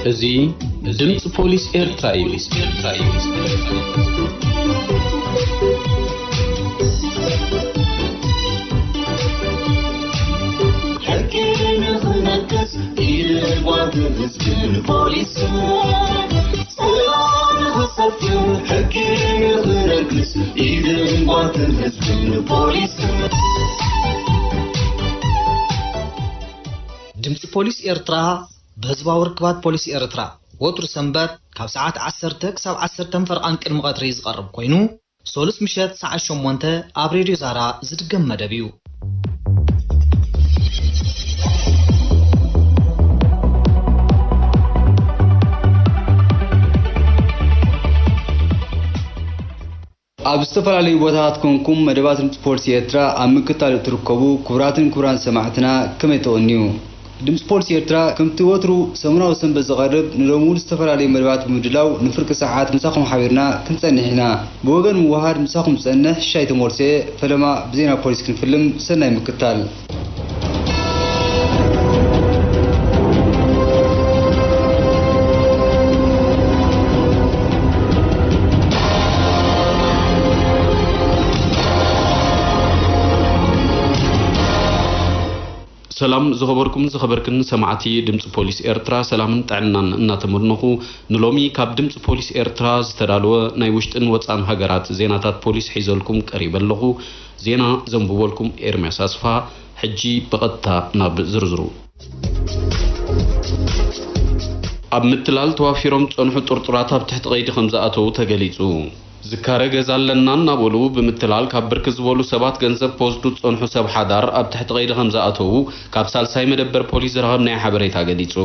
እዚ ድምፂ ፖሊስ ኤርትራ እዩ። ሕጊ ንኽነግስ ኢድ ጓንትን ህዝብን ፖሊስን ሰላም ንኽሰፍን ሕጊ ንኽነግስ ኢድ ጓንትን ህዝብን ፖሊስን። ድምፂ ፖሊስ ኤርትራ ብህዝባዊ ርክባት ፖሊስ ኤርትራ ወትሩ ሰንበት ካብ ሰዓት ዓሰርተ ክሳብ ዓሰርተ ፈርቓን ቅድሚ ቀትሪ ዝቐርብ ኮይኑ፣ ሶሉስ ምሸት ሰዓት ሸሞንተ ኣብ ሬድዮ ዛራ ዝድገም መደብ እዩ። ኣብ ዝተፈላለዩ ቦታታት ኮንኩም መደባት ድምፂ ፖሊስ ኤርትራ ኣብ ምክታል እትርከቡ ክቡራትን ክቡራን ሰማዕትና፣ ከመይ ተቐንዩ? ድምፂ ፖሊስ ኤርትራ ከምቲ ወትሩ ሰሙናዊ ሰንበት ዝቐርብ ንሎሚ እውን ዝተፈላለዩ መደባት ብምድላው ንፍርቂ ሰዓት ምሳኹም ሓቢርና ክንጸንሕ ኢና። ብወገን ምውሃድ ምሳኹም ዝጸንሕ ሻይ ተሞርሴ፣ ፈለማ ብዜና ፖሊስ ክንፍልም። ሰናይ ምክታል። ሰላም ዝኸበርኩም ዝኸበርክን ሰማዕቲ ድምፂ ፖሊስ ኤርትራ፣ ሰላምን ጥዕናን እናተመነኹ፣ ንሎሚ ካብ ድምፂ ፖሊስ ኤርትራ ዝተዳለወ ናይ ውሽጥን ወፃን ሃገራት ዜናታት ፖሊስ ሒዘልኩም ቀሪበ ኣለኹ። ዜና ዘንብበልኩም ኤርምያስ ኣስፋ። ሕጂ ብቐጥታ ናብ ዝርዝሩ። ኣብ ምትላል ተዋፊሮም ዝጸንሑ ጥርጡራት ኣብ ትሕቲ ቀይዲ ከም ዝኣተዉ ተገሊጹ። ዝካረ ገዛ ኣለና እናበሉ ብምትላል ካብ ብርክት ዝበሉ ሰባት ገንዘብ ክወስዱ ዝጸንሑ ሰብ ሓዳር ኣብ ትሕቲ ቀይዲ ከም ዝኣተዉ ካብ ሳልሳይ መደበር ፖሊስ ዝረኸብናዮ ሓበሬታ ገሊጹ።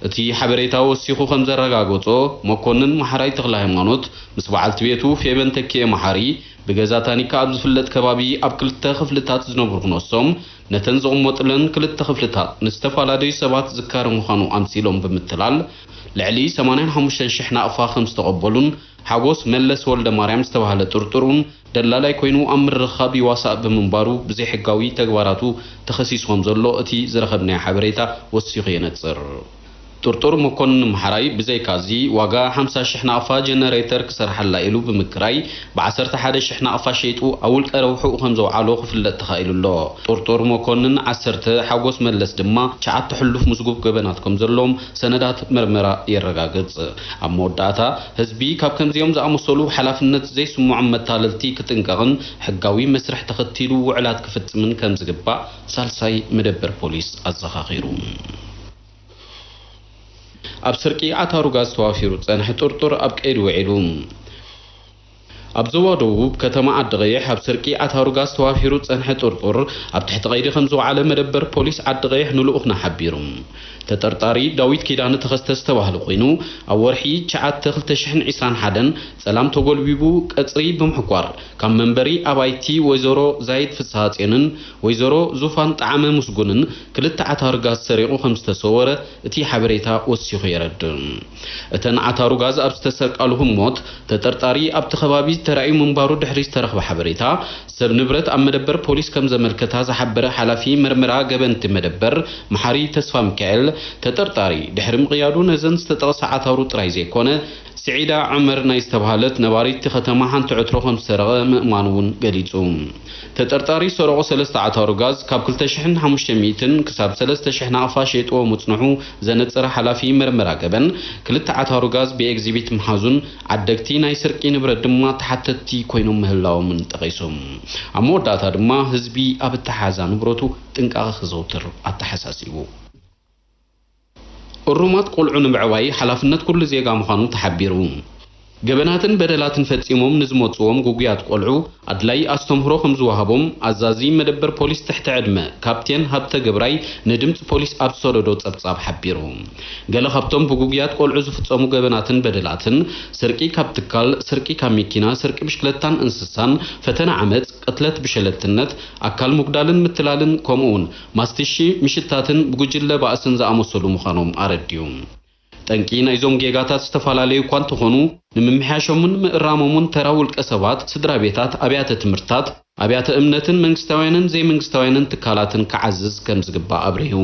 እቲ ሓበሬታ ወሲኹ ከም ዘረጋገጾ፣ መኮንን መሓራይ ተኽለ ሃይማኖት ምስ በዓልቲ ቤቱ ፌበን ተኪኤ መሓሪ ብገዛ ታኒካ ኣብ ዝፍለጥ ከባቢ ኣብ ክልተ ክፍልታት ዝነብሩ ክነሶም፣ ነተን ዝቕመጡለን ክልተ ክፍልታት ንዝተፈላለዩ ሰባት ዝካረ ምዃኑ ኣምሲሎም ብምትላል፣ ልዕሊ ሰማንያን ሓሙሽተን ሽሕ ናቕፋ ከም ዝተቐበሉን፣ ሓጎስ መለስ ወልደ ማርያም ዝተባህለ ጥርጡር እውን ደላላይ ኮይኑ ኣብ ምርኻብ ይዋሳእ ብምንባሩ፣ ብዘይሕጋዊ ተግባራቱ ተኸሲሱ ከም ዘሎ እቲ ዝረኸብናዮ ሓበሬታ ወሲኹ የነጽር። ጥርጡር መኮንን ምሓራይ ብዘይካዚ፣ ዋጋ ሓምሳ ሽሕ ናቕፋ ጀነሬተር ክሰርሓላ ኢሉ ብምክራይ፣ ብዓሰርተ ሓደ ሽሕ ናቕፋ ሸይጡ ኣብ ውልቀ ረብሕኡ ከም ዘውዓሎ ክፍለጥ ተኻኢሉ ኣሎ። ጥርጡር መኮንን ዓሰርተ፣ ሓጎስ መለስ ድማ ትሽዓተ ሕሉፍ ምዝጉብ ገበናት ከም ዘለዎም ሰነዳት መርመራ የረጋግጽ። ኣብ መወዳእታ፣ ህዝቢ ካብ ከምዚኦም ዝኣመሰሉ ሓላፍነት ዘይስምዖም መታለልቲ ክጥንቀቕን ሕጋዊ መስርሕ ተኸቲሉ ውዕላት ክፍጽምን ከም ዝግባእ ሳልሳይ መደበር ፖሊስ ኣዘኻኺሩ። ኣብ ስርቂ ዓታሩ ጋዝ ተዋፊሩ ዝጸንሐ ጥርጡር ኣብ ቀይዲ ውዒሉ። ኣብ ዞባ ደቡብ ከተማ ዓዲ ቀይሕ ኣብ ስርቂ ዓታሩ ጋዝ ተዋፊሩ ዝጸንሐ ጥርጡር ኣብ ትሕቲ ቀይዲ ከም ዝወዓለ መደበር ፖሊስ ዓዲ ቀይሕ ንልኡኽና ሓቢሩ። ተጠርጣሪ ዳዊት ኪዳነ ተኸስተ ዝተባህለ ኮይኑ፣ ኣብ ወርሒ ትሽዓተ ክልተ ሽሕን ዕስራን ሓደን ጸላም ተጎልቢቡ ቀጽሪ ብምሕኳር ካብ መንበሪ ኣባይቲ ወይዘሮ ዛይድ ፍስሃጽዮንን ወይዘሮ ዙፋን ጣዕመ ምስጉንን ክልተ ዓታሩ ጋዝ ሰሪቑ ከም ዝተሰወረ እቲ ሓበሬታ ወሲኹ የረድእ። እተን ዓታሩ ጋዝ ኣብ ዝተሰርቃሉ ህሞት፣ ተጠርጣሪ ኣብቲ ከባቢ ተራእዩ ምንባሩ ድሕሪ ዝተረኽበ ሓበሬታ፣ ሰብ ንብረት ኣብ መደበር ፖሊስ ከም ዘመልከታ ዝሓበረ ሓላፊ መርመራ ገበንቲ መደበር መሓሪ ተስፋ ሚካኤል፣ ተጠርጣሪ ድሕሪ ምቕያዱ ነዘን ዝተጠቕሳ ዓታሩ ጥራይ ዘይኮነ፣ ስዒዳ ዑመር ናይ ዝተባህለት ነባሪት እቲ ከተማ ሓንቲ ዕትሮ ከም ዝሰረቐ ምእማኑ እውን ገሊጹ። ተጠርጣሪ ሰረቑ ሰለስተ ዓታሩ ጋዝ ካብ ክልተ ሽሕን ሓሙሽተ ሚእትን ክሳብ ሰለስተ ሽሕ ናቕፋ ሸይጥዎ ምጽንሑ ዘነጸረ ሓላፊ መርመራ ገበን፣ ክልተ ዓታሩ ጋዝ ብኤግዚቢት ምሓዙን ዓደግቲ ናይ ስርቂ ንብረት ድማ ተሓተትቲ ኮይኖም ምህላዎምን ጠቒሱ። ኣብ መወዳእታ ድማ ህዝቢ ኣብ ኣተሓዛ ንብረቱ ጥንቃቐ ክዘውትር ኣተሓሳሲቡ። እሩማት ቆልዑ ንምዕባይ ሓላፍነት ኩሉ ዜጋ ምዃኑ ተሓቢሩ። ገበናትን በደላትን ፈጺሞም ንዝመጽዎም ግጉያት ቆልዑ ኣድላይ ኣስተምህሮ ከም ዝወሃቦም ኣዛዚ መደበር ፖሊስ ትሕቲ ዕድመ ካፕቴን ሃብተ ገብራይ ንድምጺ ፖሊስ ኣብ ዝሰደዶ ጸብጻብ ሓቢሩ። ገለ ካብቶም ብግጉያት ቆልዑ ዝፍጸሙ ገበናትን በደላትን፣ ስርቂ ካብ ትካል፣ ስርቂ ካብ መኪና፣ ስርቂ ብሽክለታን እንስሳን፣ ፈተነ ዓመጽ፣ ቅትለት ብሸለልትነት፣ ኣካል ምጉዳልን ምትላልን፣ ከምኡውን ማስቲሺ ምሽታትን ብጉጅለ ባእስን ዝኣመሰሉ ምዃኖም ኣረዲኡ። ጠንቂ ናይዞም ጌጋታት ዝተፈላለዩ እኳ እንተኾኑ፣ ንምምሕያሾምን ምእራሞምን ተራ ውልቀ ሰባት፣ ስድራ ቤታት፣ ኣብያተ ትምህርትታት፣ ኣብያተ እምነትን መንግስታውያንን ዘይመንግስታውያንን ትካላትን ክዓዝዝ ከም ዝግባእ ኣብሪሁ።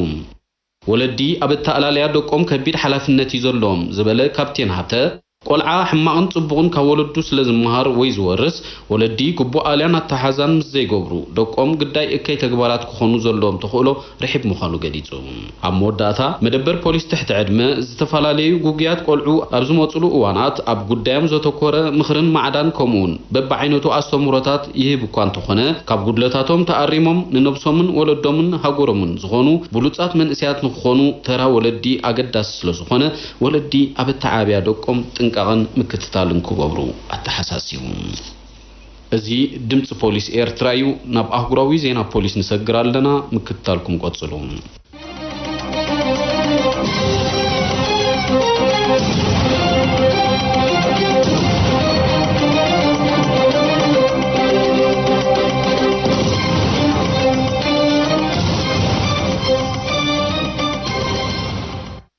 ወለዲ ኣብ ኣተኣላልያ ደቆም ከቢድ ሓላፍነት እዩ ዘለዎም ዝበለ ካፕቴን ሃብተ፣ ቆልዓ ሕማቕን ጽቡቕን ካብ ወለዱ ስለ ዝመሃር ወይ ዝወርስ፣ ወለዲ ግቡእ ኣልያን ኣተሓዛን ምስ ዘይገብሩ፣ ደቆም ግዳይ እከይ ተግባራት ክኾኑ ዘለዎም ተኽእሎ ርሒብ ምዃኑ ገሊጹ። ኣብ መወዳእታ፣ መደበር ፖሊስ ትሕቲ ዕድመ ዝተፈላለዩ ጉጉያት ቆልዑ ኣብ ዝመጹሉ እዋናት ኣብ ጉዳዮም ዘተኮረ ምኽርን ማዕዳን ከምኡውን በብዓይነቱ ኣስተምህሮታት ይህብ እኳ እንተኾነ፣ ካብ ጉድለታቶም ተኣሪሞም ንነብሶምን ወለዶምን ሃገሮምን ዝኾኑ ብሉጻት መንእሰያት ንክኾኑ ተራ ወለዲ ኣገዳሲ ስለ ዝኾነ፣ ወለዲ ኣብ ኣተዓብያ ደቆም ጥንቃቐን ምክትታልን ክገብሩ ኣተሓሳሲቡ። እዚ ድምፂ ፖሊስ ኤርትራ እዩ። ናብ ኣህጉራዊ ዜና ፖሊስ ንሰግር ኣለና፣ ምክትታልኩም ቀጽሉ።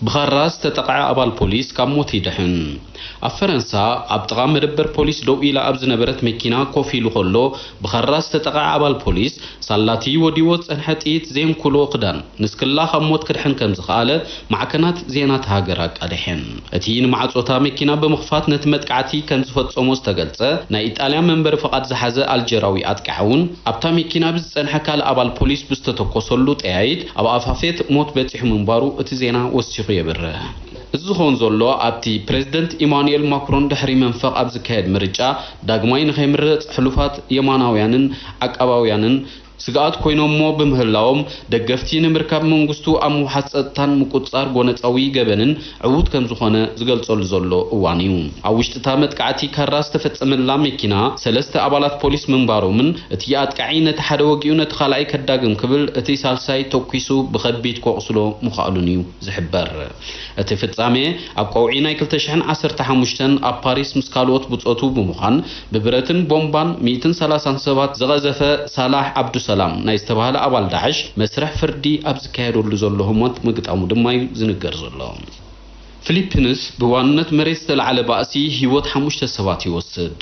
ብኻራ ዝተጠቕዐ ኣባል ፖሊስ ካብ ሞት ይድሕን። ኣብ ፈረንሳ፣ ኣብ ጥቓ መደበር ፖሊስ ደው ኢላ ኣብ ዝነበረት መኪና ኮፍ ኢሉ ከሎ፣ ብኻራ ዝተጠቕዐ ኣባል ፖሊስ፣ ሳላቲ ወዲዎ ዝጸንሐ ጥይት ዘየንኩሎ ክዳን፣ ንስክላ ካብ ሞት ክድሕን ከም ዝኸኣለ ማዕከናት ዜና እታ ሃገር ኣቃሊሐን። እቲ ንማዕጾ እታ መኪና ብምኽፋት ነቲ መጥቃዕቲ ከም ዝፈጸሞ ዝተገልጸ ናይ ኢጣልያ መንበሪ ፍቓድ ዝሓዘ ኣልጀራዊ ኣጥቃዒ እውን፣ ኣብታ መኪና ብዝጸንሐ ካልእ ኣባል ፖሊስ ብዝተተኮሰሉ ጠያይት ኣብ ኣፋፌት ሞት በጺሑ ምንባሩ እቲ ዜና ወሲኹ የብርህ። እዚ ዝኸውን ዘሎ፣ ኣብቲ ፕሬዝደንት ኢማኑኤል ማክሮን ድሕሪ መንፈቕ ኣብ ዝካየድ ምርጫ ዳግማይ ንኸይምረጽ ሕሉፋት የማናውያንን ዓቃባውያንን ስግኣት ኮይኖሞ ብምህላዎም፣ ደገፍቲ ንምርካብ መንግስቱ ኣብ ምውሓስ ጸጥታን ምቁጽጻር ጎነጻዊ ገበንን ዕዉት ከም ዝኾነ ዝገልጸሉ ዘሎ እዋን እዩ። ኣብ ውሽጢ እታ መጥቃዕቲ ካራ ዝተፈጸመላ መኪና ሰለስተ ኣባላት ፖሊስ ምንባሮምን፣ እቲ ኣጥቃዒ ነቲ ሓደ ወጊኡ ነቲ ካልኣይ ከዳግም ክብል እቲ ሳልሳይ ተኲሱ ብኸቢድ ከቑስሎ ምኽኣሉን እዩ ዝሕበር። እቲ ፍጻሜ ኣብ ቀውዒ ናይ ክልተ ሽሕን ዓሰርተ ሓሙሽተን ኣብ ፓሪስ ምስ ካልኦት ብጾቱ ብምዃን ብብረትን ቦምባን ሚእትን ሰላሳን ሰባት ዝቐዘፈ ሳላሕ ዓብዱሰላም ናይ ዝተባህለ ኣባል ዳዕሽ መስርሕ ፍርዲ ኣብ ዝካየደሉ ዘሎ ህሞት ምግጣሙ ድማ እዩ ዝንገር ዘሎ። ፊሊፒንስ ብዋንነት መሬት ዝተላዕለ ባእሲ ህይወት ሓሙሽተ ሰባት ይወስድ።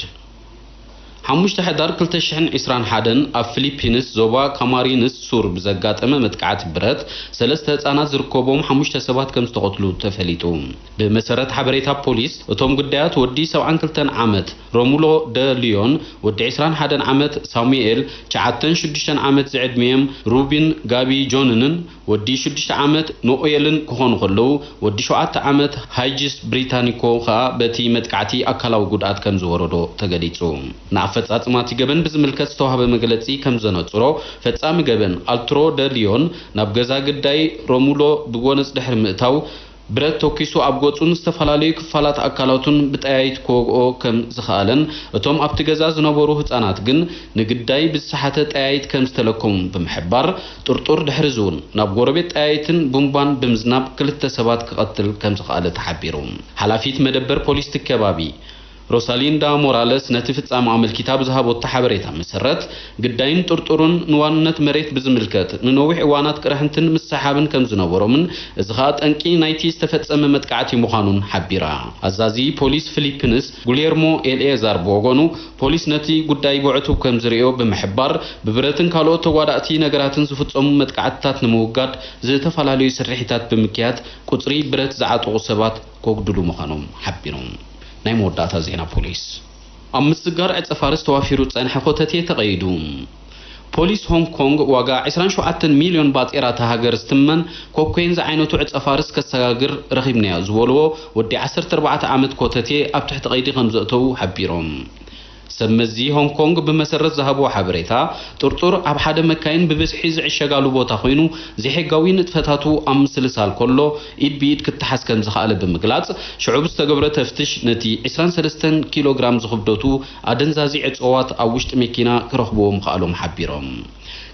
ሓሙሽተ ሕዳር ክልተ ሽሕን ዕስራን ሓደን ኣብ ፊሊፒንስ ዞባ ካማሪንስ ሱር ብዘጋጠመ መጥቃዕቲ ብረት ሰለስተ ህጻናት ዝርከቦም ሓሙሽተ ሰባት ከም ዝተቐትሉ ተፈሊጡ። ብመሰረት ሓበሬታ ፖሊስ፣ እቶም ግዳያት ወዲ ሰብዓን ክልተን ዓመት ሮሙሎ ደ ሊዮን፣ ወዲ ዕስራን ሓደን ዓመት ሳሙኤል፣ ትሽዓተን ሽዱሽተን ዓመት ዝዕድሚኦም ሩቢን ጋቢ ጆንንን ወዲ ሽዱሽተ ዓመት ኖኤልን ክኾኑ ከለዉ፣ ወዲ ሸውዓተ ዓመት ሃይጅስ ብሪታኒኮ ከኣ በቲ መጥቃዕቲ ኣካላዊ ጉድኣት ከም ዝወረዶ ተገሊጹ። ንኣፈጻጽማ እቲ ገበን ብዝምልከት ዝተዋህበ መግለጺ ከም ዘነጽሮ፣ ፈጻሚ ገበን ኣልትሮ ደ ሊዮን ናብ ገዛ ግዳይ ሮሙሎ ብጎነጽ ድሕሪ ምእታው፣ ብረት ተኲሱ ኣብ ገጹን ዝተፈላለዩ ክፋላት ኣካላቱን ብጠያይት ክወግኦ ከም ዝኸኣለን፣ እቶም ኣብቲ ገዛ ዝነበሩ ህጻናት ግን ንግዳይ ብዝሰሓተ ጠያይት ከም ዝተለከሙ ብምሕባር፣ ጥርጡር ድሕሪ እዚ እውን ናብ ጎረቤት ጠያይትን ቡምባን ብምዝናብ ክልተ ሰባት ክቐትል ከም ዝኸኣለ ተሓቢሩ። ሓላፊት መደበር ፖሊስ እቲ ከባቢ፣ ሮሳሊንዳ ሞራለስ ነቲ ፍጻመ ኣመልኪታ ብዝሃበቶ ሓበሬታ መሰረት፣ ግዳይን ጥርጡሩን ንዋንነት መሬት ብዝምልከት ንነዊሕ እዋናት ቅርሕንትን ምስሕሓብን ከም ዝነበሮምን፣ እዚ ኸኣ ጠንቂ ናይቲ ዝተፈጸመ መጥቃዕቲ ምዃኑን ሓቢራ። ኣዛዚ ፖሊስ ፊሊፒንስ ጉሌርሞ ኤልኤዛር ብወገኑ፣ ፖሊስ ነቲ ጉዳይ ብዕቱብ ከም ዝርእዮ ብምሕባር፣ ብብረትን ካልኦት ተጓዳእቲ ነገራትን ዝፍጸሙ መጥቃዕትታት ንምውጋድ ዝተፈላለዩ ስርሒታት ብምክያድ ቁጽሪ ብረት ዝዓጠቑ ሰባት ከጉድሉ ምዃኖም ሓቢሮም። ናይ መወዳእታ ዜና ፖሊስ። ኣብ ምስግጋር ዕጸ ፋርስ ተዋፊሩ ዝጸንሐ ኮተቴ ተቐይዱ። ፖሊስ ሆንግ ኮንግ ዋጋ ዕስራን ሸውዓተን ሚልዮን ባጤራ እታ ሃገር ዝትመን ኮኮይን ዝዓይነቱ ዕጸ ፋርስ ከሰጋግር ረኺብናዮ ዝበልዎ ወዲ ዓሰርተ ኣርባዕተ ዓመት ኮተቴ ኣብ ትሕቲ ቀይዲ ከም ዘእተዉ ሓቢሮም። ሰብ መዚ ሆንግ ኮንግ ብመሰረት ዝሃብዎ ሓበሬታ፣ ጥርጡር ኣብ ሓደ መካይን ብብዝሒ ዝዕሸጋሉ ቦታ ኮይኑ፣ ዘይሕጋዊ ንጥፈታቱ ኣብ ምስልሳል ከሎ ኢድ ብኢድ ክተሓዝ ከም ዝኸኣለ ብምግላጽ፣ ሽዑ ብዝተገብረ ተፍትሽ ነቲ ዕስራን ሰለስተን ኪሎ ግራም ዝኽብደቱ ኣደንዛዚ ዕጸዋት ኣብ ውሽጢ መኪና ክረኽብዎ ምኽኣሎም ሓቢሮም።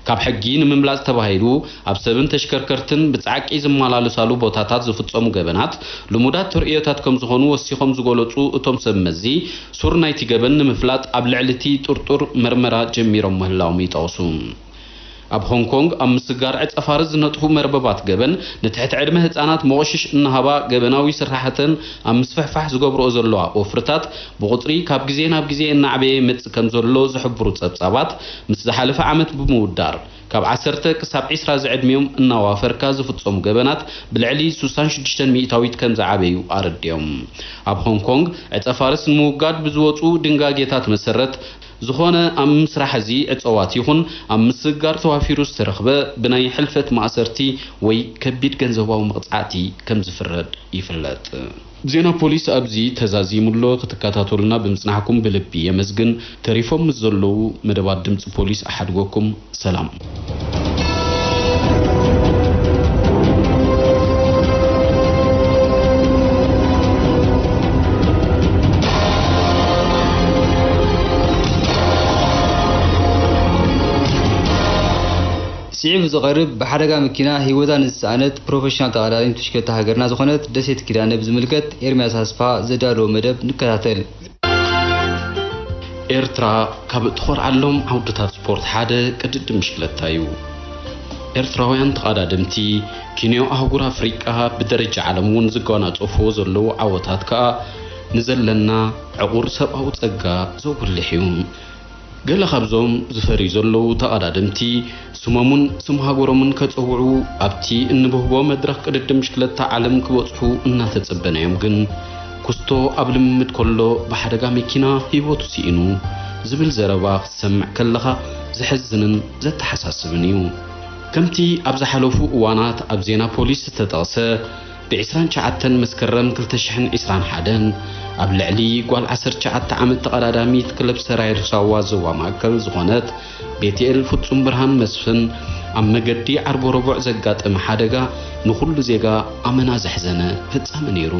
ካብ ሕጊ ንምምላጽ ተባሂሉ ኣብ ሰብን ተሽከርከርትን ብጻዕቂ ዝመላለሳሉ ቦታታት ዝፍጸሙ ገበናት ልሙዳት ተርእዮታት ከም ዝኾኑ ወሲኾም ዝገለጹ እቶም ሰብ መዚ፣ ሱር ናይቲ ገበን ንምፍላጥ ኣብ ልዕሊ እቲ ጥርጡር መርመራ ጀሚሮም ምህላዎም ይጠቕሱ። ኣብ ሆንግ ኮንግ ኣብ ምስጋር ዕጸ ፋርስ ዝነጥፉ መርበባት ገበን ንትሕቲ ዕድመ ህጻናት መቑሽሽ እናሃባ ገበናዊ ስራሕተን ኣብ ምስፍሕፋሕ ዝገብርኦ ዘለዋ ወፍርታት ብቑጽሪ ካብ ግዜ ናብ ግዜ እናዓበየ ይመጽእ ከም ዘሎ ዝሕብሩ ጸብጻባት፣ ምስ ዝሓለፈ ዓመት ብምውዳር ካብ ዓሰርተ ክሳብ ዕስራ ዝዕድሚኦም እናዋፈርካ ዝፍጸሙ ገበናት ብልዕሊ ሱሳን ሽዱሽተን ሚእታዊት ከም ዝዓበዩ ኣረዲኦም። ኣብ ሆንግ ኮንግ ዕጸ ፋርስ ንምውጋድ ብዝወጹ ድንጋጌታት መሰረት ዝኾነ ኣብ ምስራሕ እዚ ዕጸዋት ይኹን ኣብ ምስግጋር ተዋፊሩ ዝተረኽበ ብናይ ሕልፈት ማእሰርቲ ወይ ከቢድ ገንዘባዊ መቕጻዕቲ ከም ዝፍረድ ይፍለጥ። ዜና ፖሊስ ኣብዚ ተዛዚሙሎ። ክትከታተሉና ብምጽናሕኩም ብልቢ የመስግን። ተሪፎም ምስ ዘለዉ መደባት ድምጺ ፖሊስ ኣሓድጎኩም። ሰላም። ስዒቡ ዝቐርብ ብሓደጋ መኪና ህይወታ ንዝሰኣነት ፕሮፌሽናል ተቐዳዳሚት ብሽክለታ ሃገርና ዝኾነት ደሴት ኪዳነ ብዝምልከት ኤርምያስ ኣስፋ ዘዳለዎ መደብ ንከታተል። ኤርትራ ካብ እትኾርዓሎም ዓውድታት ስፖርት ሓደ ቅድድም ብሽክለታ እዩ። ኤርትራውያን ተቐዳደምቲ ኪንዮ ኣህጉር ኣፍሪቃ ብደረጃ ዓለም እውን ዝጓናጸፍዎ ዘለዉ ዓወታት ከኣ ንዘለና ዕቑር ሰብኣዊ ጸጋ ዘጉልሕ እዩ። ገለ ካብዞም ዝፈርዩ ዘለዉ ተቐዳደምቲ ስሞምን ስም ሃገሮምን ከጸውዑ ኣብቲ እንብህጎ መድረኽ ቅድድም ብሽክለታ ዓለም ክበጽሑ እናተጸበናዮም ግን፣ ኩስቶ ኣብ ልምምድ ከሎ ብሓደጋ መኪና ህይወቱ ስኢኑ ዝብል ዘረባ ክትሰምዕ ከለኻ ዘሕዝንን ዘተሓሳስብን እዩ። ከምቲ ኣብ ዝሓለፉ እዋናት ኣብ ዜና ፖሊስ ዝተጠቕሰ፣ ብዕስራን ትሽዓተን መስከረም ክልተ ሽሕን ዕስራን ሓደን ኣብ ልዕሊ ጓል ዓሰርተ ትሽዓተ ዓመት ተቐዳዳሚት ክለብ ሰራየር ሳዋ ዞባ ማእከል ዝኾነት ቤትኤል ፍጹም ብርሃን መስፍን ኣብ መገዲ ዓርቢ ረቡዕ ዘጋጠመ ሓደጋ ንኹሉ ዜጋ ኣመና ዘሕዘነ ፍጻመ ነይሩ።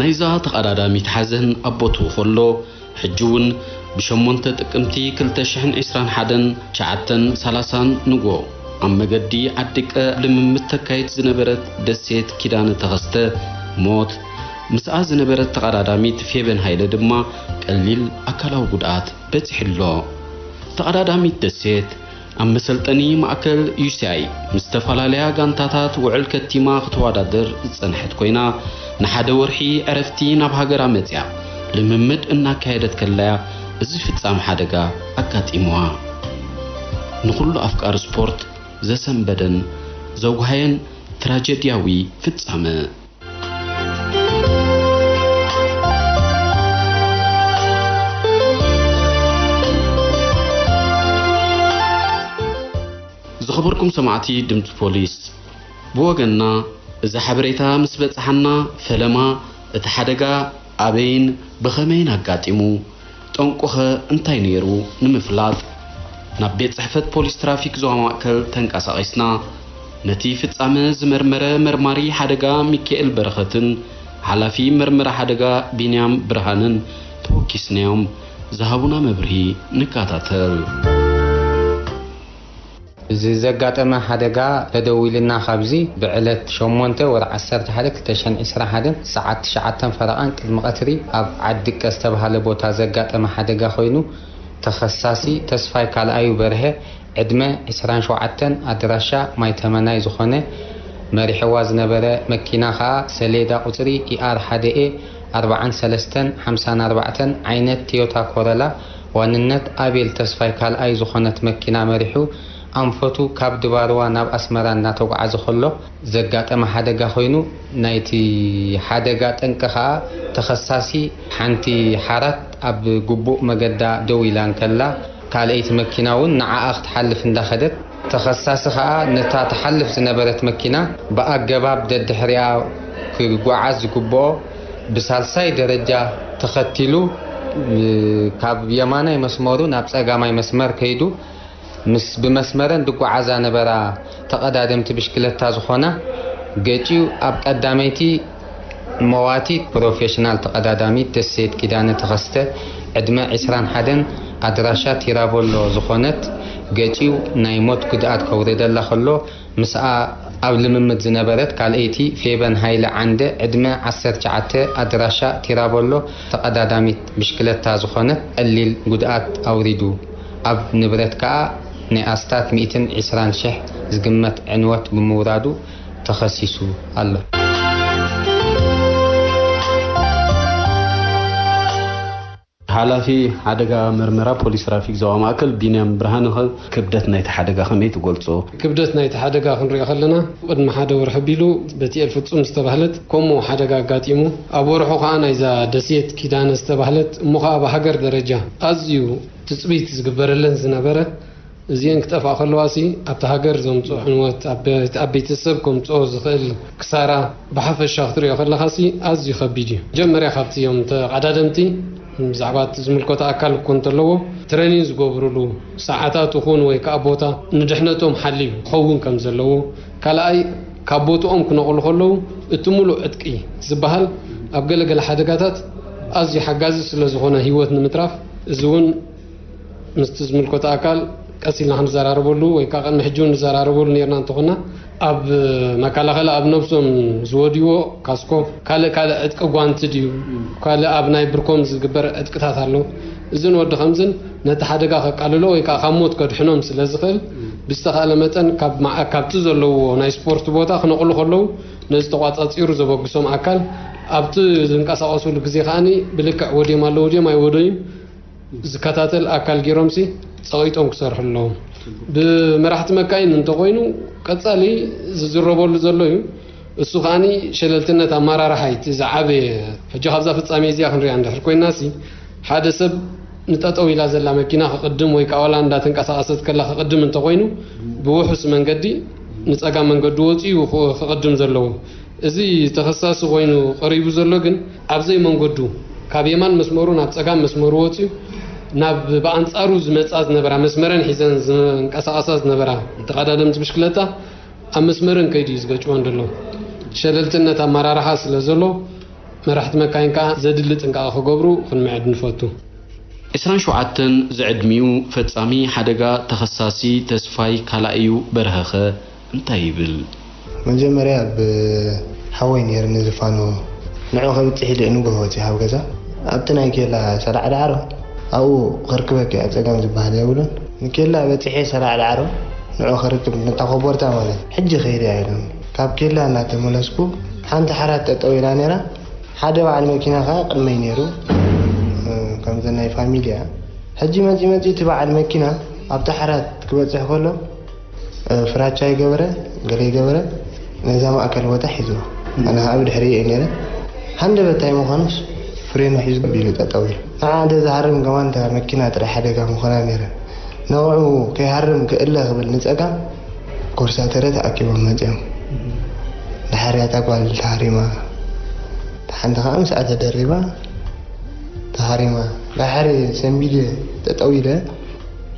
ናይዛ ተቐዳዳሚት ሓዘን ኣብ ቦትኡ ከሎ፣ ሕጂ እውን ብሸሞንተ ጥቅምቲ ክልተ ሽሕን ዕስራን ሓደን ትሽዓተን ሰላሳን ንግሆ ኣብ መገዲ ዓዲቀ ልምምድ ተካይድ ዝነበረት ደሴት ኪዳነ ተኸስተ ሞት፣ ምስኣ ዝነበረት ተቐዳዳሚት ፌበን ሃይለ ድማ ቀሊል ኣካላዊ ጉድኣት በጺሑ ኣሎ። ተቐዳዳሚት ደሴት ኣብ መሰልጠኒ ማእከል ዩ ሲ ኣይ ምስ ዝተፈላለያ ጋንታታት ውዕል ከቲማ ክትወዳደር ዝጸንሐት ኮይና፣ ንሓደ ወርሒ ዕረፍቲ ናብ ሃገራ መጺኣ ልምምድ እናካየደት ከላያ እዚ ፍጻም ሓደጋ ኣጋጢምዋ። ንኹሉ ኣፍቃሪ ስፖርት ዘሰንበደን ዘጉሃየን ትራጀድያዊ ፍጻመ። ዝኸበርኩም ሰማዕቲ ድምፂ ፖሊስ፣ ብወገንና እዚ ሓበሬታ ምስ በጽሓና፣ ፈለማ እቲ ሓደጋ ኣበይን ብኸመይን ኣጋጢሙ፣ ጠንቁኸ እንታይ ነይሩ ንምፍላጥ፣ ናብ ቤት ጽሕፈት ፖሊስ ትራፊክ ዞባ ማእከል ተንቀሳቒስና። ነቲ ፍጻመ ዝመርመረ መርማሪ ሓደጋ ሚካኤል በረኸትን ሓላፊ መርመራ ሓደጋ ቢንያም ብርሃንን ተወኪስናዮም ዝሃቡና መብርሂ ንከታተል። እዚ ዘጋጠመ ሓደጋ ተደዊልና ካብዚ ብዕለት ሸሞንተ ወርሒ ዓሰርተ ሓደ ክልተ ሽሕን ዕስራን ሓደን ሰዓት ትሽዓተን ፈረቓን ቅድሚ ቀትሪ ኣብ ዓዲ ቀስ ዝተባህለ ቦታ ዘጋጠመ ሓደጋ ኮይኑ፣ ተኸሳሲ ተስፋይ ካልኣዩ በርሀ ዕድመ ዕስራን ሸውዓተን ኣድራሻ ማይ ተመናይ ዝኾነ መሪሕዋ ዝነበረ መኪና ከኣ ሰሌዳ ቁጽሪ ኢ ኣር ሓደ ኤ ኣርባዓን ሰለስተን ሓምሳን ኣርባዕተን ዓይነት ቶዮታ ኮረላ ዋንነት ኣቤል ተስፋይ ካልኣይ ዝኾነት መኪና መሪሑ ኣንፈቱ ካብ ድባርዋ ናብ ኣስመራ እናተጓዓዘ ከሎ ዘጋጠመ ሓደጋ ኮይኑ፣ ናይቲ ሓደጋ ጠንቂ ከኣ ተኸሳሲ ሓንቲ ሓራት ኣብ ግቡእ መገዳ ደው ኢላ እንከላ፣ ካልኣይቲ መኪና እውን ንዓኣ ክትሓልፍ እንዳኸደት፣ ተኸሳሲ ከኣ ነታ ትሓልፍ ዝነበረት መኪና ብኣገባብ ደድሕሪኣ ክጓዓዝ ዝግብኦ ብሳልሳይ ደረጃ ተኸቲሉ፣ ካብ የማናይ መስመሩ ናብ ጸጋማይ መስመር ከይዱ፣ ምስ ብመስመረን ዝጓዓዛ ነበራ ተቐዳደምቲ ብሽክለታ ዝኾና ገጭዩ ኣብ ቀዳመይቲ መዋቲት ፕሮፌሽናል ተቐዳዳሚት ደሴት ኪዳነ ተኸስተ ዕድመ ዕስራን ሓደን ኣድራሻ ቲራቦሎ ዝኾነት ገጭዩ ናይ ሞት ጉድኣት ከውርደላ ከሎ ምስኣ ኣብ ልምምድ ዝነበረት ካልኣይቲ ፌበን ሃይለ ዓንደ ዕድመ ዓሰርተ ትሽዓተ ኣድራሻ ቲራቦሎ ተቐዳዳሚት ብሽክለታ ዝኾነት ቀሊል ጉድኣት ኣውሪዱ። ኣብ ንብረት ከኣ ንኣስታት ሚእትን ዕስራን ሽሕ ዝግመት ዕንወት ብምውራዱ ተኸሲሱ ኣሎ። ሓላፊ ሓደጋ መርመራ ፖሊስ ትራፊክ ዞባ ማእከል ቢንያም ብርሃነ፣ ክብደት ናይቲ ሓደጋ ከመይ ትገልጾ? ክብደት ናይቲ ሓደጋ ክንሪኦ ከለና፣ ቅድሚ ሓደ ወርሒ ኣቢሉ በቲ ኤል ፍጹም ዝተባህለት ከምኡ ሓደጋ ኣጋጢሙ። ኣብ ወርሑ ከኣ ናይዛ ደሴት ኪዳነ ዝተባህለት እሞ ከኣ ብሃገር ደረጃ ኣዝዩ ትጽቢት ዝግበረለን ዝነበረ፣ እዚአን ክጠፍኣ ከለዋሲ ኣብቲ ሃገር ዘምጽኦ ዕንወት፣ ኣብ ቤት-፣ ኣብ ቤተሰብ ከምጽኦ ዝኽእል ክሳራ ብሓፈሻ ክትሪኦ ከለኻሲ ኣዝዩ ከቢድ እዩ። መጀመርያ ካብቲ እዮም ተቐዳደምቲ ብዛዕባ እቲ ዝምልከቶ ኣካል እኮ እንተለዎ፣ ትሬኒን ዝገብሩሉ ሰዓታት ይኹን ወይ ከኣ ቦታ ንድሕነቶም ሓልዩ ክኸውን ከም ዘለዎ፣ ካልኣይ ካብ ቦትኦም ክነቕሉ ከለዉ እቲ ሙሉእ ዕጥቂ ዝበሃል ኣብ ገለገለ ሓደጋታት ኣዝዩ ሓጋዚ ስለ ዝኾነ ህይወት ንምትራፍ፣ እዚ እውን ምስቲ ዝምልከቶ ኣካል ቀስ ኢልና ክንዘራረበሉ ወይ ከዓ ቅድሚ ሕጂ እውን ንዘራረበሉ ነርና እንተኾና፣ ኣብ መከላኸሊ ኣብ ነብሶም ዝወድይዎ ካስኮ፣ ካልእ ካልእ ዕጥቂ ጓንቲ ድዩ፣ ካልእ ኣብ ናይ ብርኮም ዝግበር ዕጥቅታት ኣሎ። እዝን ወዲ ከምዝን ነቲ ሓደጋ ከቃልሎ ወይ ከዓ ካብ ሞት ከድሕኖም ስለ ዝኽእል፣ ብዝተኻእለ መጠን ካብ መዓ-፣ ካብቲ ዘለዎ ናይ ስፖርት ቦታ ክነቕሉ ከለዉ፣ ነዚ ተቋጻጺሩ ዘበግሶም ኣካል ኣብቲ ዝንቀሳቐሱሉ ግዜ ከዓኒ ብልክዕ ወድዮም ኣለዉ ድዮም ኣይወደዩን ዝከታተል ኣካል ገይሮምሲ ጸቒጦም ክሰርሑ ኣለዎም። ብመራሕቲ መካይን እንተኾይኑ ቀጻሊ ዝዝረበሉ ዘሎ እዩ። እሱ ከዓኒ ሸለልትነት ኣመራርሓ እዩ እቲ ዝዓበየ። ሕጂ ካብዛ ፍጻሜ እዚኣ ክንሪኣ እንድሕር ኮይናሲ፣ ሓደ ሰብ ንጠጠው ኢላ ዘላ መኪና ክቕድም ወይ ከዓ ዋላ እንዳተንቀሳቐሰት ከላ ክቕድም እንተኾይኑ፣ ብውሑስ መንገዲ ንጸጋም መንገዱ ወፂኡ ክቕድም ዘለዎ። እዚ ተኸሳሲ ኮይኑ ቀሪቡ ዘሎ ግን ኣብ ዘይመንገዱ፣ ካብ የማን መስመሩ ናብ ጸጋም መስመሩ ወጺኡ፣ ናብ ብኣንጻሩ ዝመጻ ዝነበራ፣ መስመረን ሒዘን ዝንቀሳቐሳ ዝነበራ ተቐዳደምቲ ብሽክለታ ኣብ መስመረን ከይዱ እዩ ዝገጭወን ዘሎ። ሸለልትነት ኣመራርሓ ስለ ዘሎ፣ መራሕቲ መካይን ከኣ ዘድሊ ጥንቃቐ ክገብሩ ክንምዕድ ንፈቱ። ዕስራን ሸውዓተን ዝዕድሚኡ ፈጻሚ ሓደጋ ተኸሳሲ ተስፋይ ካላእዩ በርሀኸ እንታይ ይብል? መጀመርያ ብሓወይ ነይርኒ ዝፋኑ። ንዑ ከብጽሕ ኢለ ንግሆ ወጺእ ካብ ገዛ። ኣብቲ ናይ ኬላ ሰላዕ ዳዕሮ ኣብኡ ክርክበኪ እያ ጸጋም ዝበሃል የብሉን። ንኬላ በጺሐ ሰላዕ ዳዕሮ ንዑ ክርክብ ነታ ኮቦርታ ማለት ሕጂ ከይደ እያ ኢሉኒ። ካብ ኬላ እናተመለስኩ ሓንቲ ሓራት ጠጠው ኢላ ነይራ። ሓደ በዓል መኪና ከኣ ቅድመይ ነይሩ። እ፣ ከምዘን ናይ ፋሚሊ እያ። ሕጂ መጺ መጺ እቲ በዓል መኪና ኣብቲ ሓራት ክበጽሕ ከሎ፣ እ፣ ፍራቻ ይገበረ፣ ገለ ይገበረ፣ ነዛ ማእከል ቦታ ሒዝዋ። ኣነ ከኣ ብድሕሪ እየ ነይረ። ሃንደበታይ ምዃኑስ ፍሬኑ ሒዙ ቢሉ ጠጠው ኢሉ። ንዓ እንተ ዝሃርም ከማን እታ መኪና ጥራይ ሓደጋ ምኾና ነይረ። ንዕኡ ከይሃርም ክእለ ክብል ንጸጋም ኮርሳተረ ተኣኪቦም መጺኦም። ድሓር እያ እታ ጓል ተሃሪማ። እታ ሓንቲ ከኣ ምስኣ ተደሪባ ተሃሪማ። ድሓር ሰንቢደ ጠጠው ኢለ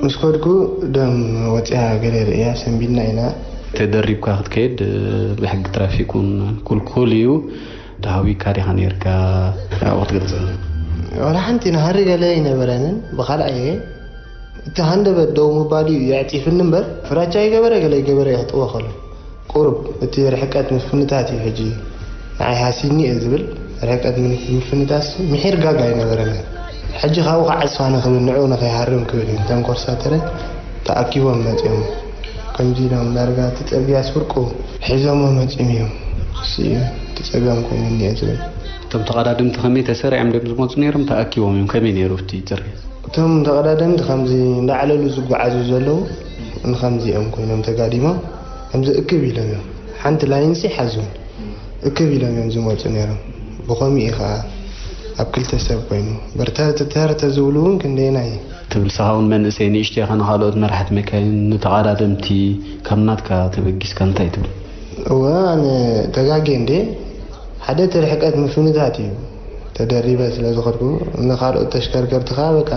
ምስ ከድኩ ደም ወጺኣ ገለ ርእያ ሰንቢድና ኢና። ተደሪብካ ክትከይድ ብሕጊ ትራፊክ እውን ክልኩል እዩ። ተሃዊካ ዲኻ ነይርካ? ያው ክትገልጽ። ዋላ ሓንቲ ንሃሪ ገለ ኣይነበረንን። ብኻልኣየ እቲ ሃንደበት ደው ምባል እዩ የዕጺፍኒ እምበር፣ ፍራቻ ይገበረ ገለ ይገበረ የኽጥዎ ከሎ። ቁሩብ እቲ ርሕቀት ምፍንታት እዩ ሕጂ ንዓይ ሃሲኒ እየ ዝብል። ርሕቀት ምን-፣ ምፍንታትስ ምሒር ጋጋ ኣይነበረንን። ሕጂ ካብኡ ክዓጽፋኒ ክብል ንዕኡ ንኸይሃርም ክብል እዩ። እቶም ኮርሳተረ ተኣኪቦም መጺኦም። ከምዚ ኢሎም ዳርጋ እቲ ጽርግያስ ፍርቁ ሒዞሞ መጺኦም እዮም። እሱ እዩ እቲ ጸገም ኮይኑ እኒአ ዝብል። እቶም ተቐዳደምቲ ከመይ ተሰሪዖም ድዮም ዝመጹ ነይሮም? ተኣኪቦም እዮም። ከመይ ነይሩ እቲ ጽርግያ? እቶም ተቐዳደምቲ ከምዚ እንዳዕለሉ ዝጓዓዙ ዘለዉ ንኸምዚ እዮም ኮይኖም ተጋዲሞም። ከምዚ እክብ ኢሎም እዮም። ሓንቲ ላይንሲ ሓዙን እክብ ኢሎም እዮም ዝመጹ ነይሮም። ብኸምኡ እዩ ኸዓ ኣብ ክልተ ሰብ ኮይኑ። በርተር ተተር ተዝብሉ እውን ክንደየናይ ትብል ንስኻ እውን መንእሰይ ንእሽቶ ኢኻ፣ ንኻልኦት መራሕቲ መካይን፣ ንተቐዳደምቲ ካብ ናትካ ተበጊስካ እንታይ ትብል? እወ፣ ኣነ ተጋግየ እንዴ። ሓደ እቲ ርሕቀት ምፍንታት እዩ። ተደሪበ ስለ ዝኸድኩ፣ ንኻልኦት ተሽከርከርቲ ኸዓ በቃ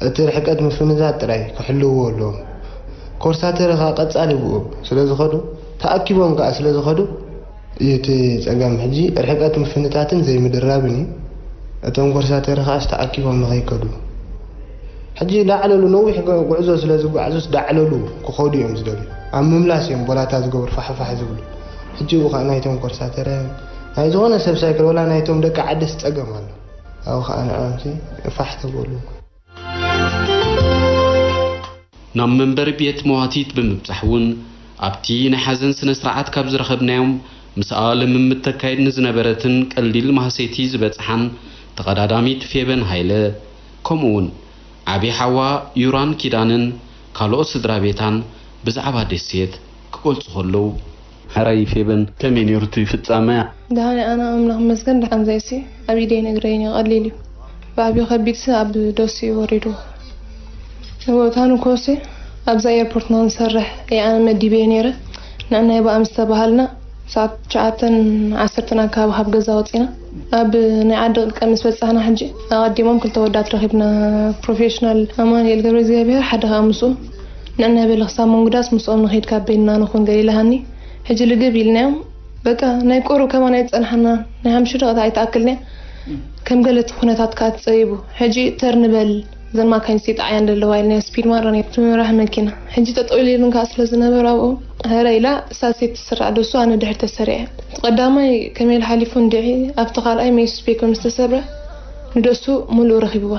እቲ ርሕቀት ምፍንታት ጥራይ ክሕልውዎ ኣለዎም። ኮርሳተር ኸዓ ቀጻሊ ብኡ ስለ ዝኸዱ፣ ተኣኪቦም ከኣ ስለ ዝኸዱ፣ እዩ እቲ ጸገም። ሕጂ ርሕቀት ምፍንታትን ዘይምድራብን እዩ። እቶም ኮርሳተር ከኣ ተኣኪቦም ንኸይከዱ። ሕጂ ዳዕለሉ ነዊሕ ገ-፣ ጉዕዞ ስለ ዝጓዓዙስ ዳዕለሉ ክኸዱ እዮም ዝደልዩ። ኣብ ምምላስ እዮም ቦላታ ዝገብሩ ፋሕፋሕ ዝብሉ። ሕጂ ብኡ ከኣ ናይቶም ኮርሳተረ፣ ናይ ዝኾነ ሰብ ሳይክል ወላ ናይቶም ደቂ ዓድስ ጸገም ኣሎ። ኣብኡ ከኣ ንዕኦምሲ ፋሕ ተበሉ። ናብ መንበሪ ቤት መዋቲት ብምብጻሕ እውን ኣብቲ ናይ ሓዘን ስነ ስርዓት ካብ ዝረኸብናዮም ምስኣ ልምምድ ተካይድ ንዝነበረትን ቀሊል ማህሰይቲ ዝበጽሓን ተቐዳዳሚት ፌበን ሃይለ ከምኡ እውን ዓቢ ሓዋ ዩራን ኪዳንን ካልኦት ስድራ ቤታን ብዛዕባ ደሴት ክገልጹ ከለዉ። ሕራይ ፌበን፣ ከመይ ነይሩ እቲ ፍጻመያ? ደሃነ ኣነ ኣምላኽ መስገን ደሓን ዘይሲ ኣብ ኢደይ ነግረይን እዩ ቀሊል እዩ። ብኣብዩ ከቢድሲ ኣብ ዶሲ ወሪዱ። ወታን ኮሲ ኣብዛ ኤርፖርትና ንሰርሕ እየ ኣነ መዲበየ ነይረ። ንዕናይ ብኣም ዝተባሃልና ሰዓት ትሽዓተን ዓሰርተን ኣካባቢ ካብ ገዛ ወፂና ኣብ ናይ ዓዲ ቅልቀ ምስ በፃሕና ሕጂ ኣቐዲሞም ክልተ ወዳት ረኺብና። ፕሮፌሽናል ኣማኑኤል ገብረ እግዚኣብሔር ሓደ ከዓ ምስኡ ንዕናይ በለ ክሳብ መንጉዳስ ምስኦም ንኸይድ ካብ በይንና ንኹን ገሊላ ሃኒ። ሕጂ ልግብ ኢልናዮም። በቃ ናይ ቁሩብ ከማን ኣይጸንሓና፣ ናይ ሓሙሽተ ደቂቃ ኣይትኣክልን እያ። ከም ገለ እቲ ኩነታት ከኣ ተጸቢቡ። ሕጂ ተር ንበል፣ እዘን ማካይን ሲጣዕያን ዘለዋ ኢልና ስፒድ ማራ ነቲ መራሒ መኪና። ሕጂ ጠጠው ኢሉ ከኣ ስለ ዝነበረ ኣብኡ፣ ሕረ ኢላ ሳሴት ትስራዕ ደሱ ኣነ ድሕር ተሰሪዐ። እቲ ቀዳማይ ከመይ ኢሉ ሓሊፉ እንድዒ፣ ኣብቲ ካልኣይ ሜስ ስፔኮ ምስ ተሰብረ ንደሱ ሙሉእ ረኺብዋ።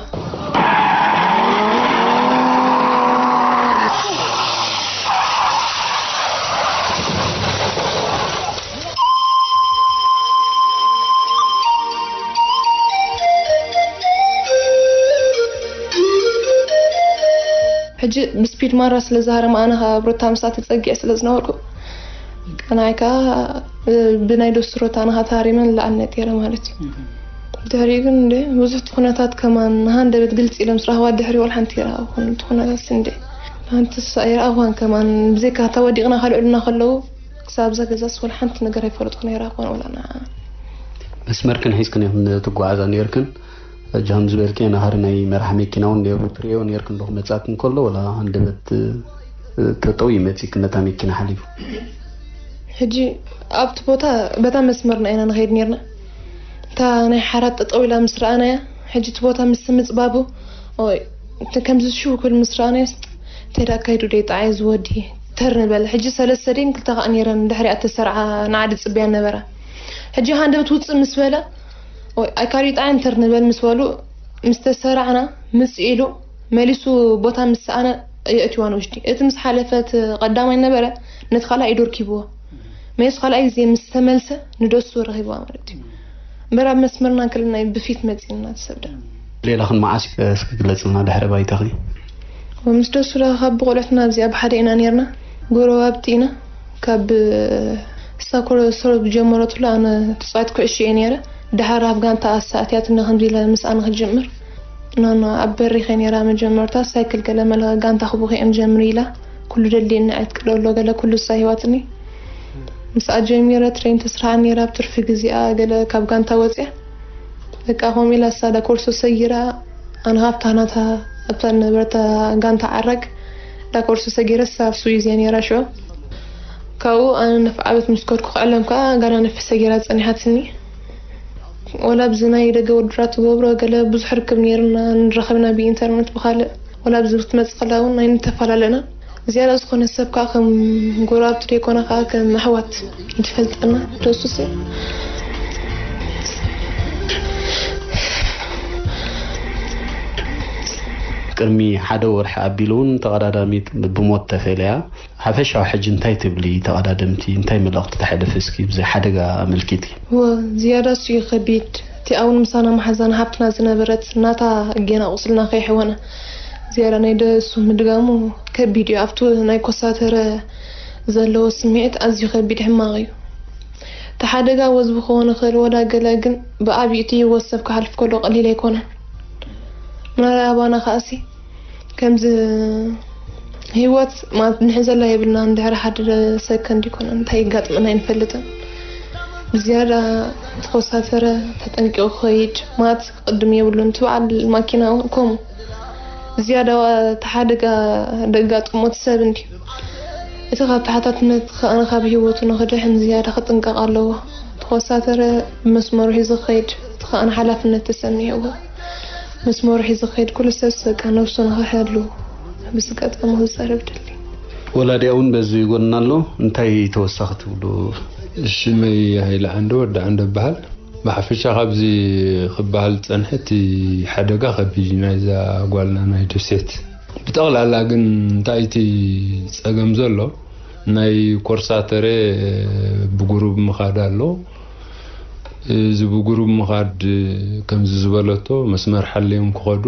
ሕጂ ብስፒድ ማራ ስለ ዝሃረመ ኣነ ካብ ሩታ ምሳት ተጸጊዐ ስለ ዝነበርኩ ቀናይ ከኣ ብናይ ዶስ ሩታ ኣነ ከኣ ተሃሪመ ንላዕሊ ነጢረ ማለት እዩ። ድሕሪኡ ግን እንደ ብዙሕ እቲ ኩነታት ከማን ንሃንደበት ግልጺ ኢሎም ዝረኽባ ድሕሪ ወላ ሓንቲ ይረኣኹን እቲ ኩነታት እንደ ሓንቲ ሳ ይረኣኹን ከማን ብዘይካ እታ ወዲቕና ካልኦልና ከለዉ ክሳብ እዛ ገዛስ ወላ ሓንቲ ነገር ኣይፈለጥኩን ኣይረኣኹን ወላ ንዓ። መስመርክን ሒዝክን ኢኽን ትጓዓዛ ነይርክን። ሕጂ ከም ዝበልክዮ ናሃሪ ናይ መራሕ መኪና እውን ነይሩ ትርእዮ ነይርክን ዶ ክመጻክን ከሎ ወላ ሃንደበት ተጠው ይመጺክን ነታ መኪና ሓሊፉ? ሕጂ ኣብቲ ቦታ በታ መስመርና ኢና ንኸይድ ነይርና። እታ ናይ ሓራት ጠጠው ኢላ ምስ ረኣናያ ሕጂ እቲ ቦታ ምስ ምጽባቡ ኦይ እቲ ከምዚ ሽው ክብል ምስ ረኣናዮ እንታይ ደኣ ኣካይዱ ደይ ጣዓይ ዝወዲ ተር ንበል። ሕጂ ሰለስተ ደይን ክልተ ከኣ ነይረን ድሕሪኣ እተሰርዓ ንዓ ድጽብያ ነበራ። ሕጂ ሃንደበት ውጽእ ምስ በለ ኦይ ኣይ ካሊእ ጣዓይ እንተር ንበል ምስ በሉ ምስ ተሰራዕና ምጽእ ኢሉ መሊሱ ቦታ ምስ ሰኣነ የእትዋ ንውሽጢ። እቲ ምስ ሓለፈ እቲ ቀዳማይ ነበረ ነቲ ካልኣይ ኢዱ ርኪብዎ። መሊሱ ካልኣይ ግዜ ምስ ተመልሰ ንደሱ ረኺብዋ ማለት እዩ። እምበር ኣብ መስመርና እንከለና እዩ ብፊት መጺእና እቲ ሰብ ደኣ። ሌላኽን መዓስ እዩ? እስኪ ግለጽልና ድሕሪ ባይታኺ። ምስ ደሱ ደኣ ካብ ብቆልዕትና ኣብዚኣ ብሓደ ኢና ነይርና። ጎረባብቲ ኢና። ካብ እሳ ኮለስተሮል ዝጀመረትሉ ኣነ ተጻዋት ኩዕሾ እየ ነይረ። ደሓር ኣብ ጋንታ ኣሳእትያትና ከምዚ ኢለ ምስኣ ንክጅምር። ናና ኣብ በሪኸ ነይራ መጀመርታ ሳይክል ገለ መለ ጋንታ ክቡኺ እዮም ጀምሩ ኢላ። ኩሉ ደልየኒ ኣይትቅደሎ ገለ ኩሉ እሳ ሂዋትኒ። ምስኣ ጀሚረ ትሬን ተስርሓ ነይራ ኣብ ትርፊ ግዜኣ ገለ ካብ ጋንታ ወፅያ። በቃ ከምኡ ኢላ እሳ ዳ ኮርሶ ሰጊራ ኣነ ካብታ ናታ ኣብታ ነበረታ ጋንታ ዓራግ ዳ ኮርሶ ሰጊረ እሳ ኣብ ስዊዝ እያ ነይራ ሽዑ። ካብኡ ኣነ ነፍዓበት ምስ ከድኩ ክዕለም ከዓ ጋና ነፍሰ ገይራ ጸኒሓትኒ። ወላ ኣብዚ ናይ ደገ ውድድራት ትገብሮ ገለ ብዙሕ ርክብ ነይርና ንራኸብና ብኢንተርነት ብኻልእ ወላ ኣብዚ ክትመጽእ ከላ እውን ኣይንተፈላለና። ዝያዳ ዝኾነ ሰብ ከዓ ከም ጎረባብቲ ደይኮነ ከዓ ከም ኣሕዋት ይፈልጠና ደሱስ ቅድሚ ሓደ ወርሒ ኣቢሉ እውን ተቐዳዳሚት ብሞት ተፈልያ። ሓፈሻዊ ሕጂ እንታይ ትብሊ ተቐዳደምቲ እንታይ መልእኽቲ ተሕልፍ እስኪ ብዚ ሓደጋ ኣመልኪቲ? ወ ዝያዳ እሱ እዩ ከቢድ። እቲ ኣውን ምሳና መሓዛን ሃብትና ዝነበረት ናታ እጌና ቁስልና ከይሕወና ዝያዳ ናይ ደሱ ምድጋሙ ከቢድ እዩ። ኣብቱ ናይ ኮሳተረ ዘለዎ ስምዒት ኣዝዩ ከቢድ ሕማቕ እዩ። እቲ ሓደጋ ወዝቢ ክኸውን ይኽእል ወላ ገለ ግን ብኣብዩ እቲ ህይወት ሰብ ክሓልፍ ከሎ ቀሊል ኣይኮነን። ምናልባት ኣባና ከኣሲ ከምዚ ህይወት ማለት ንሕዘላ የብልና እንድሕር ሓደ ሰከንድ ይኮነ እንታይ ይጋጥመና ኣይንፈልጥን። ብዝያዳ ተኮሳተረ ተጠንቂቑ ክኸይድ ማለት ክቕድም የብሉን። እቲ በዓል ማኪና እውን ከምኡ ዝያዳ ተሓደጋ ደጋጥሞት ሰብ እንዲ እቲ ካብ ተሓታትነት ከኣነ ካብ ህይወቱ ንክድሕን ዝያዳ ክጥንቀቕ ኣለዎ። ተኮሳተረ መስመሩ ሒዙ ክኸይድ እቲ ከኣነ ሓላፍነት ተሰሚዕዎ መስመሩ ሒዙ ክኸይድ ኩሉ ሰብ በቃ ነብሱ ንኽሕሉ ብዝገጠሙ ክዛረብ ደሊ። ወላዲኣ እውን በዚ ጎንና ኣሎ። እንታይ ተወሳኺ ትብሉ? ሽመይ ሃይለ ዓንደ ወዲ ዓንደ በሃል። ብሓፈሻ ካብዚ ክበሃል ዝጸንሐ እቲ ሓደጋ ከቢድ እዩ ናይዛ ጓልና ናይ ደሴት። ብጠቕላላ ግን እንታይ እቲ ጸገም ዘሎ፣ ናይ ኮርሳተሬ ብጉሩብ ምኻድ ኣሎ። እዚ ብጉሩብ ምኻድ፣ ከምዚ ዝበለቶ፣ መስመር ሓልዮም ክኸዱ፣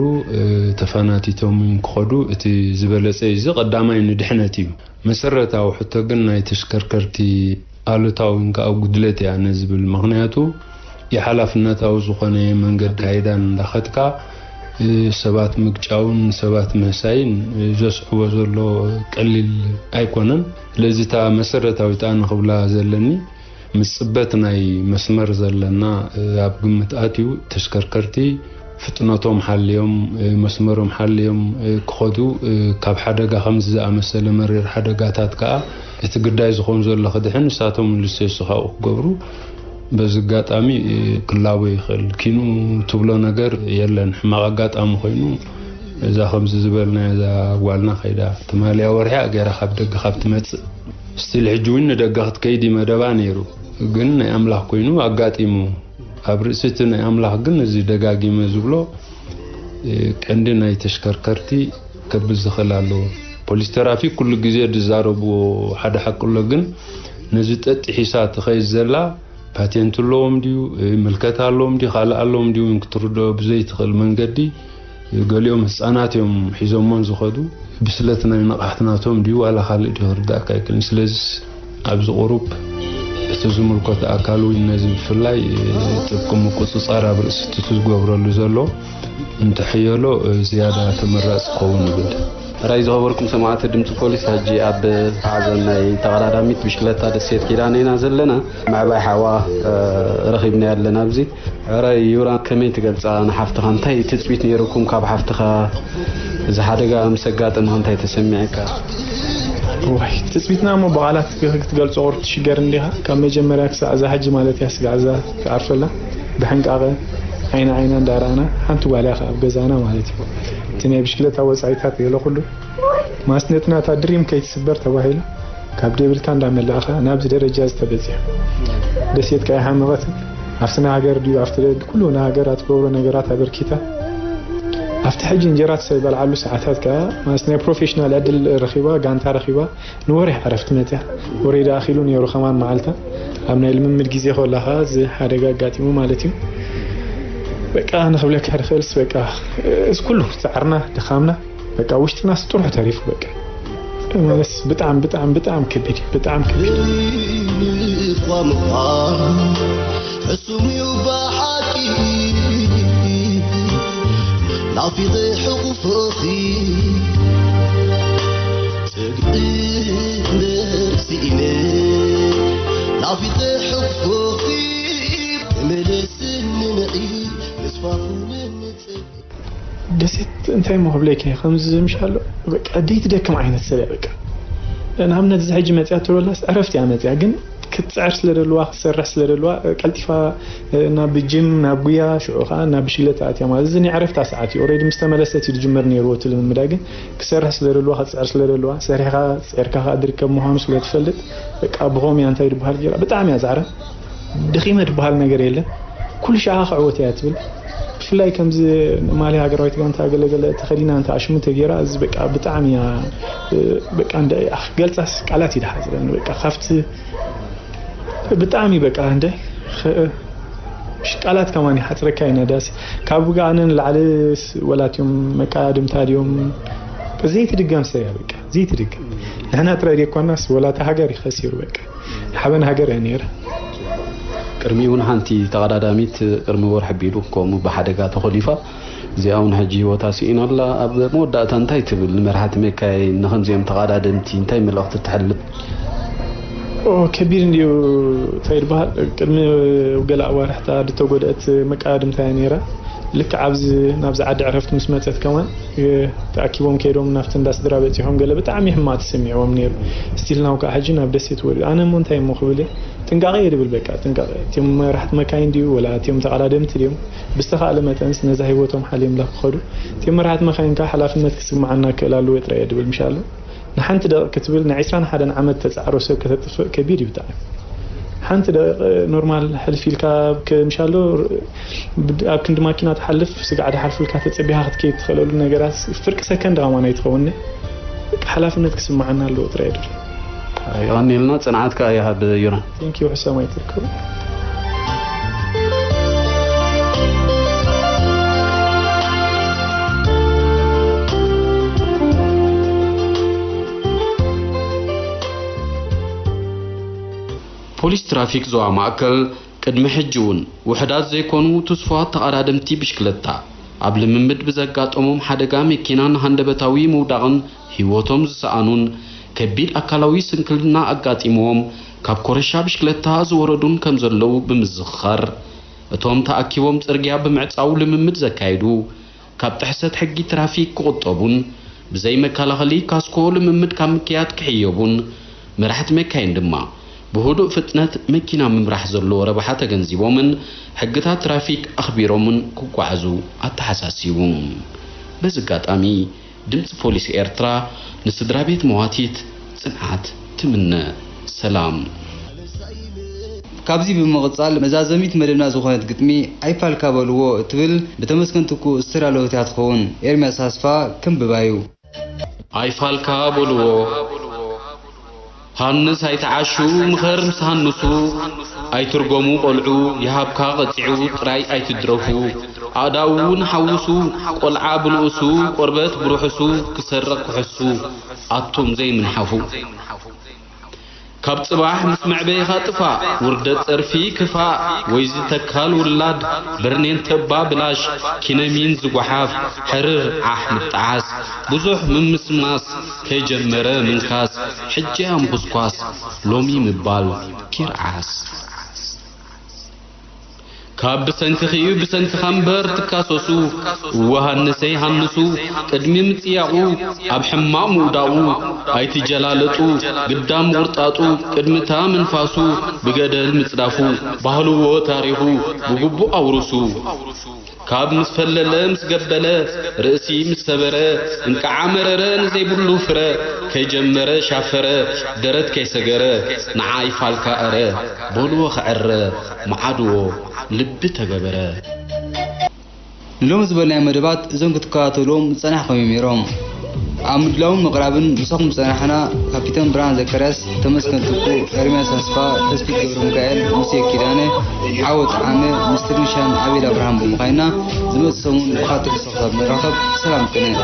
ተፈናቲቶም ክኸዱ፣ እቲ ዝበለጸ እዩ። እዚ ቀዳማይ ንድሕነት እዩ። መሰረታዊ ሕቶ ግን ናይ ተሽከርከርቲ ኣሉታዊ እንከኣ ጉድለት እያ ነዚ ዝብል። ምኽንያቱ፣ ኢሓላፍነታዊ ዝኾነ መንገዲ ካይዳን እንዳኸድካ፣ ሰባት ምግጫውን ሰባት ምህሳይን ዘስዕቦ ዘሎ ቀሊል ኣይኮነን። ስለዚ እታ መሰረታዊት ኣነ ክብላ ዘለኒ፣ ምስ ጽበት ናይ መስመር ዘለና ኣብ ግምት ኣትዩ፣ ተሽከርከርቲ ፍጥነቶም ሓልዮም፣ መስመሮም ሓልዮም ክኸዱ፣ ካብ ሓደጋ ከምዚ ዝኣመሰለ መሪር ሓደጋታት ከኣ እቲ ግዳይ ዝኾን ዘሎ ክድሕን ንሳቶም ንልሰሱ ካብኡ ክገብሩ በዚ ኣጋጣሚ ክላቦ ይኽእል። ኪኑ ትብሎ ነገር የለን። ሕማቕ ኣጋጣሚ ኮይኑ እዛ ከምዚ ዝበልናያ እዛ ጓልና ከይዳ ትማልያ ወርሒ ገይራ ካብ ደገ ካብ ትመጽእ ስቲል ሕጂ እውን ንደገ ክትከይድ እዩ መደባ ነይሩ። ግን ናይ ኣምላኽ ኮይኑ ኣጋጢሙ። ኣብ ርእሲ እቲ ናይ ኣምላኽ ግን እዚ ደጋጊመ ዝብሎ፣ እ፣ ቀንዲ ናይ ተሽከርከርቲ ከብል ዝኽእል ኣለዎ። ፖሊስ ትራፊክ ኩሉ ግዜ ዝዛረብዎ ሓደ ሓቂ ኣሎ፣ ግን ነዚ ጠጢሒሳ ትኸይድ ዘላ ፓቴንት ኣለዎም ድዩ፣ እ፣ ምልከታ ኣለዎም ድዩ፣ ካልእ ኣለዎም ድዩ እውን ክትርድኦ ብዘይትኽእል መንገዲ፣ እ፣ ገሊኦም ህፃናት እዮም ሒዞሞን ዝኸዱ። ብስለት ናይ ንቕሓት ናቶም ድዩ ዋላ ካልእ ድዩ ክርዳእካ ኣይክእልን። ስለዚስ ኣብዚ ቁሩብ እቲ ዝምልከቶ ኣካል ወይ ነዚ ብፍላይ ጥብቂ ምቁጽጻር ኣብ ርእሲ እቲ ዝገብረሉ ዘሎ እንተሕየሎ ዝያዳ ተመራጺ ክኸውን ይብል። ራይ ዝኸበርኩም ሰማዕቲ ድምፂ ፖሊስ፣ ሕጂ ኣብ ሓዘን ናይ ተቐዳዳሚት ብሽክለታ ደሴት ኪዳነ ኢና ዘለና። ምዕባይ ሓዋ፣ እ፣ ረኺብናያ ኣለና ኣብዚ። ሕራይ ዩራ፣ ከመይ ትገልጻ ንሓፍትኻ? እንታይ ትጽቢት ነይርኩም ካብ ሓፍትኻ? እዚ ሓደጋ ምስ ኣጋጠመ እንታይ ተሰሚዕካ? ዋይ፣ ትጽቢትና እሞ ብቓላት ክትገልጾ ቁሩብ ትሽገር እንዲኻ። ካብ መጀመርያ ክሳዕ እዛ ሕጂ ማለት እያ፣ ስጋዕ እዛ ትዓርፈላ ብሕንቃቐ ዓይኒ ዓይና እንዳረኣና፣ ሓንቲ ጓል እያ ኣብ ገዛና ማለት እዩ። እቲ ናይ ብሽክለታ ወጻኢታት ገለ ኩሉ ማስነጥናታ ድሪም ከይትስበር ተባሂሉ ካብ ደብልካ እንዳመላእኻ ናብዚ ደረጃ ዝተበጽሐ። ደሴት ከኣ ሓመቐት ኣብቲ ንሃገር ድዩ ኣብቲ ኩሉ ንሃገር ኣትገብሮ ነገራት ኣበርኪታ ኣብቲ ሕጂ እንጀራ ትበልዓሉ ሰዓታት ከኣ ማለት ናይ ፕሮፌሽናል ዕድል ረኺባ፣ ጋንታ ረኺባ፣ ንወርሒ ዕረፍቲ መጽያ። ወርሒ ደኣ ኣኺሉ ነይሩ ከማን መዓልታ። ኣብ ናይ ልምምድ ግዜ ከላ ከኣ እዚ ሓደጋ ኣጋጢሙ ማለት እዩ። በቃ ንኽብለካ ድኽእልስ በቃ እዚ ኩሉ ጻዕርና፣ ድኻምና፣ በቃ ውሽጥናስ ጥሩሕ ተሪፉ በቃ። ማለት ብጣዕሚ፣ ብጣዕሚ፣ ብጣዕሚ ከቢድ እዩ፣ ብጣዕሚ ከቢድ። ልኳ ምዃን ሕሱም እዩ ብሓቂ። ናፊቐ ሕቑፎኺ ጽግዒ መሲለ። ናፊቐ ሕቑፎኺ ተመለስኒ ንዒ። ተስፋ ኩነኒ ጽግዒ። ደሴት እንታይ እሞ ክብለኪ፣ ከምዚ ምሽ ኣሎ በቃ ደይትደክም ዓይነት ሰብ እያ። በቃ ንኣብነት እዚ ሕጂ መጽያ ትብለላስ ዕረፍቲ እያ መጽያ፣ ግን ክትጽዕር ስለ ደልዋ፣ ክትሰርሕ ስለ ደልዋ፣ ቀልጢፋ ናብ ጅም፣ ናብ ጉያ፣ ሽዑ ከኣ ናብ ብሽክለታ ኣትያ ማለት እዚ ናይ ዕረፍታ ሰዓት እዩ። ኦሬዲ ምስ ተመለሰት እዩ ዝጅመር ነይርዎ እቲ ልምምዳ፣ ግን ክሰርሕ ስለ ደልዋ፣ ክትጽዕር ስለ ደልዋ፣ ሰሪሕካ ጽዒርካ ከኣ ድርከብ ምዃኑ ስለ ትፈልጥ፣ በቃ ብኸምኡ እያ እንታይ ድበሃል ገይራ፣ ብጣዕሚ እያ ዛዕረ። ደኺመ ድበሃል ነገር የለን። ኩሉ ሻዓ ክዕወት እያ ትብል። ብፍላይ ከምዚ ማልያ ሃገራዊት ጋንታ ገለገለ ተኸዲና እንተ ኣሽሙ ተገይራ፣ እዚ በቃ ብጣዕሚ እያ፣ በቃ እንደ፣ ኣኽ፣ ገልጻስ ቃላት እዩ ድሓጽረኒ። በቃ ካብቲ ብጣዕሚ በቃ እንደ፣ ኸ-፣ ቃላት ከማን ይሓጽረካ እዩ ነዳሲ። ካብ ውግኣነ ንላዕሊ ስ-፣ ወላትዮም መቃድምታ ድዮም ዘይትድገም ሰብ እያ በቃ፣ ዘይትድገም። ንሕና ጥራይ ደይኮናስ ወላታ ሃገር ይኸሲሩ በቃ። ሓበን ሃገር እያ ነይራ። ቅድሚኡ እውን ሓንቲ ተቐዳዳሚት ቅድሚ ወርሒ ኣቢሉ ከምኡ ብሓደጋ ተኾሊፋ። እዚኣ እውን ሕጂ ህይወታ ስኢና ኣላ። ኣብ መወዳእታ እንታይ ትብል ንመራሕቲ መካይን፣ ንኸምዚኦም ተቐዳደምቲ እንታይ መልእኽቲ ተሕልፍ? ኦ፣ ከቢድ እንድዩ። እንታይ ይበሃል? ቅድሚ ገለ ኣዋርሕታ ዝተጎድአት መቀዳድምታ እያ ነይራ። ልክዕ ኣብዚ ናብዚ ዓዲ ዕረፍቲ ምስ መጸት ከማን፣ እ፣ ተኣኪቦም ከይዶም ናብቲ እንዳ ስድራ በጺሖም ገለ ብጣዕሚ ሕማቕ ተሰሚዕዎም ነይሩ። ስቲል ናው ከዓ ሕጂ ናብ ደሴት ወሪዱ። ኣነ እሞ እንታይ እሞ ክብል እየ? ጥንቃቐ እየ ድብል በቃ፣ ጥንቃቐ። እቲኦም መራሕቲ መካይን ድዩ ወላ እቲኦም ተቐዳደምቲ ድዮም? ብዝተኻእለ መጠንስ ነዛ ህይወቶም ሓልዮም ላ ክኸዱ። እቲኦም መራሕቲ መካይን ከዓ ሓላፍነት ክስምዓና ክእል ኣለዎ ጥራይ እየ ድብል ምሻሎ። ንሓንቲ ደቂቕ ክትብል ንዒስራን ሓደን ዓመት ተጻዕሮ ሰብ ከተጥፍእ ከቢድ እዩ ብጣዕሚ። ሓንቲ ደቂቕ ኖርማል ሕልፍ ኢልካ ኣብ ክ-፣ ምሻሎ ኣብ ክንዲ ማኪና ትሓልፍ፣ ስጋዕ ድሓልፍልካ ተጸቢኻ ክትከይድ ትኽእለሉ ነገራት ፍርቂ ሰከንድ ከማን ኣይትኸውን። ሓላፍነት ክስምዓና ኣለዎ ጥራይ ድር። የቐንየልና፣ ጽንዓትካ ይሃብ ዩና። ቴንኪዩ፣ ሕሰም ኣይትርከቡ። ፖሊስ ትራፊክ ዞባ ማእከል ቅድሚ ሕጂ እውን ውሑዳት ዘይኮኑ ትስፉዋት ተቐዳደምቲ ብሽክለታ ኣብ ልምምድ ብዘጋጠሞም ሓደጋ መኪናን ሃንደበታዊ ምውዳቕን ህይወቶም ዝሰኣኑን ከቢድ ኣካላዊ ስንክልና ኣጋጢምዎም ካብ ኮረሻ ብሽክለታ ዝወረዱን ከም ዘለዉ ብምዝኽኻር፣ እቶም ተኣኪቦም ጽርግያ ብምዕጻው ልምምድ ዘካየዱ ካብ ጥሕሰት ሕጊ ትራፊክ ክቑጠቡን ብዘይ መከላኸሊ ካስኮ ልምምድ ካብ ምክያድ ክሕየቡን መራሕቲ መካይን ድማ ብህዱእ ፍጥነት መኪና ምምራሕ ዘለዎ ረብሓ ተገንዚቦምን ሕግታት ትራፊክ ኣኽቢሮምን ክጓዓዙ ኣተሓሳሲቡ። በዚ ኣጋጣሚ ድምፂ ፖሊስ ኤርትራ ንስድራ ቤት መዋቲት ጽንዓት ትምነ። ሰላም። ካብዚ ብምቕጻል መዛዘሚት መደብና ዝኾነት ግጥሚ ኣይፋልካ በልዎ እትብል ብተመስገን ትኩ ዝተዳለወት እያ ትኸውን። ኤርምያስ ኣስፋ ከንብባ እዩ። ኣይፋልካ በልዎ። ሃንስ ኣይትዓሹ ምኸር ምስ ሃንሱ። ኣይትርጎሙ ቆልዑ ይሃብካ ቀጺዑ ጥራይ ኣይትድረፉ። ኣእዳው እውን ሓውሱ ቆልዓ ብንኡሱ ቆርበት ብርሑሱ ክሰርቕ ክሕሱ ኣቱም ዘይምንሓፉ። ካብ ጽባሕ ምስ መዕበይኻ ጥፋእ፣ ውርደት ጸርፊ ክፋእ፣ ወይ ዝተካል ውላድ፣ በርኔን ተባ ብላሽ፣ ኪነሚን ዝጓሓፍ፣ ሕርር ዓሕ ምጥዓስ፣ ብዙሕ ምምስማስ፣ ከይጀመረ ምንካስ፣ ሕጂ ኣምኹስኳስ፣ ሎሚ ምባል ኪርዓስ። ካብ ብሰንክኺ እዩ ብሰንክኻ እምበር ትካሰሱ። እወ ሃንሰይ ሃንሱ ቅድሚ ምጽያቑ ኣብ ሕማቕ ምውዳቑ ኣይትጀላለጡ። ግዳም ምቑርጣጡ ቅድምታ ምንፋሱ ብገደል ምጽዳፉ ባህልዎ ታሪኹ ብግቡእ ኣውርሱ። ካብ ምስ ፈለለ ምስ ገበለ ርእሲ ምስ ሰበረ እንቃዓ መረረ ንዘይብሉ ፍረ ከይጀመረ ሻፈረ ደረት ከይሰገረ ንዓ ይፋልካ እረ በልዎ ክዕረ መዓድዎ ልቢ ተገበረ። ንሎሚ ዝበልናዮ መደባት እዞም ክትከታተልዎም ዝጸናሕኩም እዮም ነይሮም። ኣብ ምድላውን ምቕራብን ምሳኹም ዝጸናሕና ካፒተን ብርሃን ዘካርያስ፣ ተመስገን ትኩ፣ ኤርምያስ ኣስፋ፣ ተስፊት ገብረ ሚካኤል፣ ሙሴ ኪዳነ፣ ዓወት ዓመ፣ ምስትር ኒሻን ኣቤል ኣብርሃም ብምዃንና ዝመጽእ ሰሙን ብኻልእ ክሳብ ንራኸብ ሰላም ቅነ።